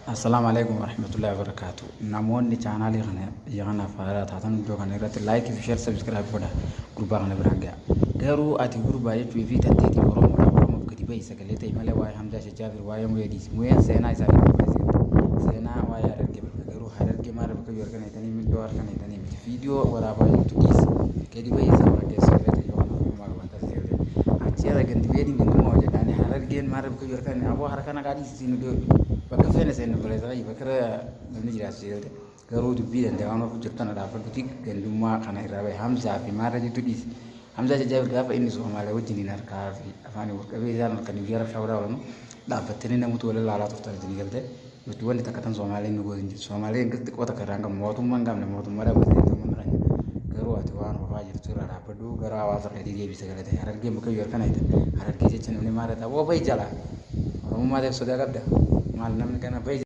Assalaamu alaikum warahmatullahi wabarakatuh. Namoonni chaanaalii kana biyya kanaaf haaraa taatan iddoo kana irratti like fi share, subscribe godha, gurbaa kana biraan ga'a. Garuu ati gurbaa jechuu fi tanteetii Oromoodha, Oromoof gadi bahi, sagalee ta'e malee waa'ee Hamzaa Shajaabir, waa'ee Mu'ee dhiisi. Mu'een seenaa isaanii barbaachisa. Seenaa waa'ee Harargee barbaada. Garuu Harargee maal bakka iyyuu harka neetanii miidhoo harka neetanii miti. Viidiyoo waraabaa jirtu dhiisi. Gadi bahi, saba keessa sagalee ta'e yoo kana Oromummaa qabaata seerri. Achi ala gandi beediin gandummaa hojjedhaani Harargeen maal bakka iyyuu harka aboo harka naqaa dhiisi siin iddoo bakka feene seennu baleessa qayyii bakka irra namni jiraatu si galte. Garuu dubbii danda'e waan of jirtu tana dhaabbadhuti gandummaa kana irraa bahe. Hamzaa fi maarra jirtu dhiisi. Hamzaa Jajjaabir gaafa inni Soomaalee wajjin hin harkaa fi afaan wal qabee isaan halkan guyyaa rabshaa godhaa oolanu dhaabbattanii namoota wal ilaalaa turtan isin galte. Nuti wanti takka tan Soomaaleen nu gootin jirtu. Soomaaleen xiqqoo takka irraa hin qabnu, mootummaa hin qabne, mootummaa dhaabbatee mootummaa keenya. Garuu ati waan oofaa jirtu irraa dhaabbadhu, gara hawaasa keetii deebisa galate. Harargeen bakka iyyuu harka nayita. Harargee jecha namni maal irraa bahi jalaa. Oromummaa ta'eef sodaa qabda. Maal namni kana bahi.